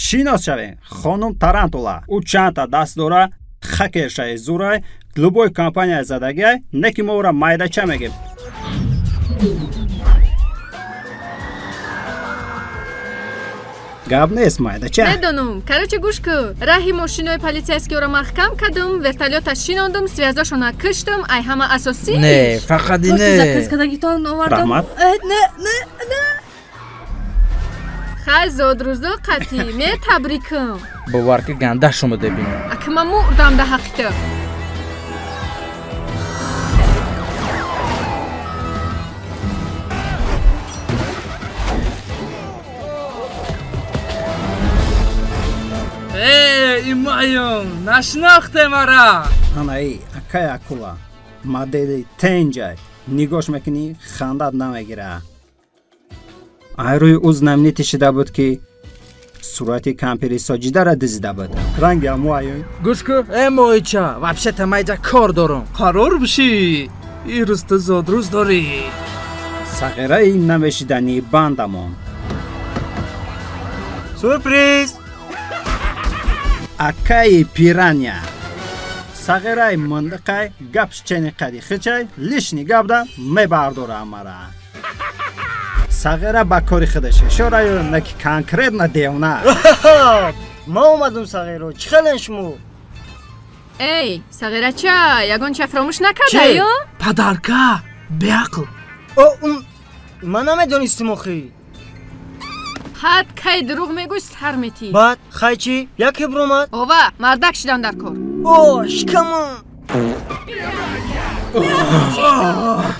Шинос шавем. Хонум Тарантула. Ӯ чандта даст дора, хакершаи зурай, любой компания задагиай, не ки мо ӯра майдача мегем. Гап нест, майдача. Медонум. Короче, гӯш ку. Раҳи мошинои полицейскиёро маҳкам кардум, вертолёта шинондум, связошона киштум, ай ҳама асосӣ. Не, фақат не. Заказ кардагитон овардам. Раҳмат. Не, не, не. Хай зодрӯзо қатӣ, метабрикам. Бовар ки ганда шумо дебинам. Аки ман мурдам да ҳаққи ту. Э, имоюм, нашинохте мара. Анаи, акай акула. Модели тенҷай. Нигоҳш мекунӣ, хандат намегира. Ай рӯи ӯ знаменитӣ шида буд, ки сурати кампири Соҷидара дизида буд. Ранги ҳамо аюн. Гӯш ку, э моича, вообще-то ман иҷа кор дорам. Қарор бишӣ. Ирӯз ту зодрӯз дорӣ. Сағираи намешидании бандамон. Сюрприз! Акаи пираня. Сағираи мындиқай, гап чени қади хичай, лишний гапда мебардора мара. Сағира ба кори худаш ишораю, не ки конкретно девна. Ман омадум, сағиро. Чӣ хелен шумо? Эй, сағирача, ягон ча фаромӯш накардаю? Падарка, беақл. О, ман намедонистим охи. Ҳад кай дурӯғ мегӯй, сар метӣ. Баъд хай чӣ? Яке биромад? Ова, мардак шидан дар кор. О, шикамам.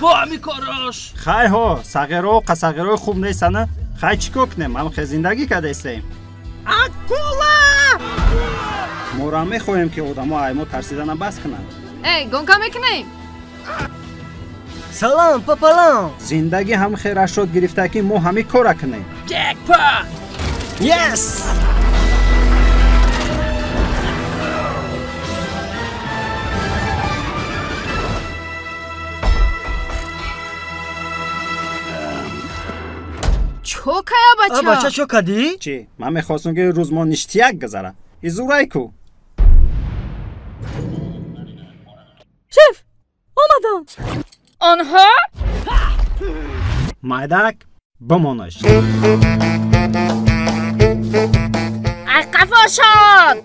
Бо ҳами корош. Хай ҳо, сағиро қасағирои хуб нестана. Хай чӣ кор кунем? Ҳам хе зиндагӣ кардастем. Акула! Моро мехоҳем, ки одамо ай мо тарсидана бас кунанд. Эй, гонка мекунем? Салом, папалам. Зиндагӣ ҳам хе рашод гирифта, ки мо ҳами кора кунем. Ҷекпот! Yes! Чо кая, бача? А, бача, чо кадӣ? Чӣ? Ман мехостам, ки рӯз мо ништияк гузара. Изурай ку. Шеф, омадам. Онҳо? Майдак, бимонаш. Ай қафо шод!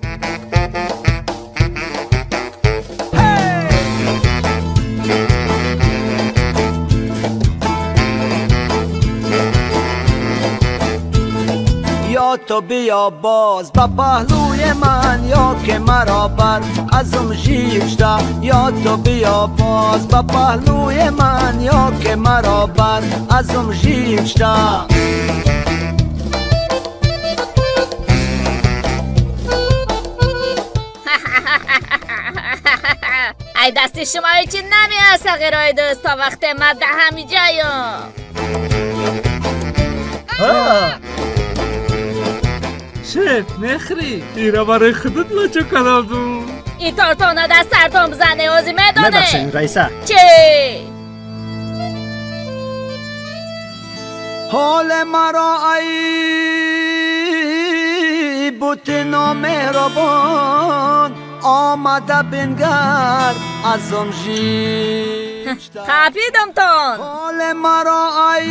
یا تو بیا باز به پهلوی من، یا که مرا بر ازم شیفته. یا تو بیا باز به پهلوی من، یا که مرا بر ازم شیفته. ای دستی شما هیچی نمیاد صغیرای دوست، تا وقت من ده همی جایم. شف، نخری. ایرا برای خودت لچو کردم. ای تارتانه دست سرتان بزنه، ازی میدونه. مبخشین رئیسه. چی؟ حال مرا ای بت نامهربان، آمده بنگر ازم ژیشته. خپیدم تان. حال مرا ای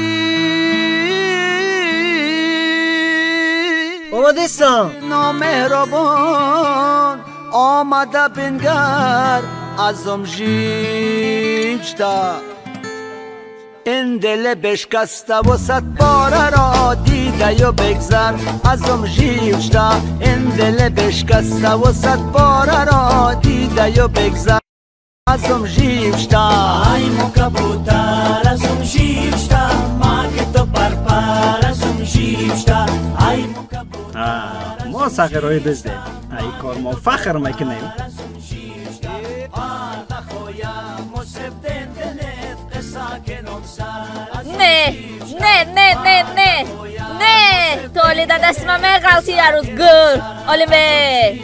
омадистам. نامهربان، آمده بنگر ازم ژیشته. این دل بشکسته و صد باره را دیده و بگذر ازم ژیشته. این دل بشکسته و صد باره را دیده و بگذر ازم ژیشته. ای مو کبوتر ازم ژیشته، ما که تو پر پر ازم ژیشته. ای مو کبوتر. ما صغیرای دزدیم. ای کار ما فخر میکنیم. نه نه نه نه نه نه، تو آلی دست من میغلطی یه روز گر آلی می.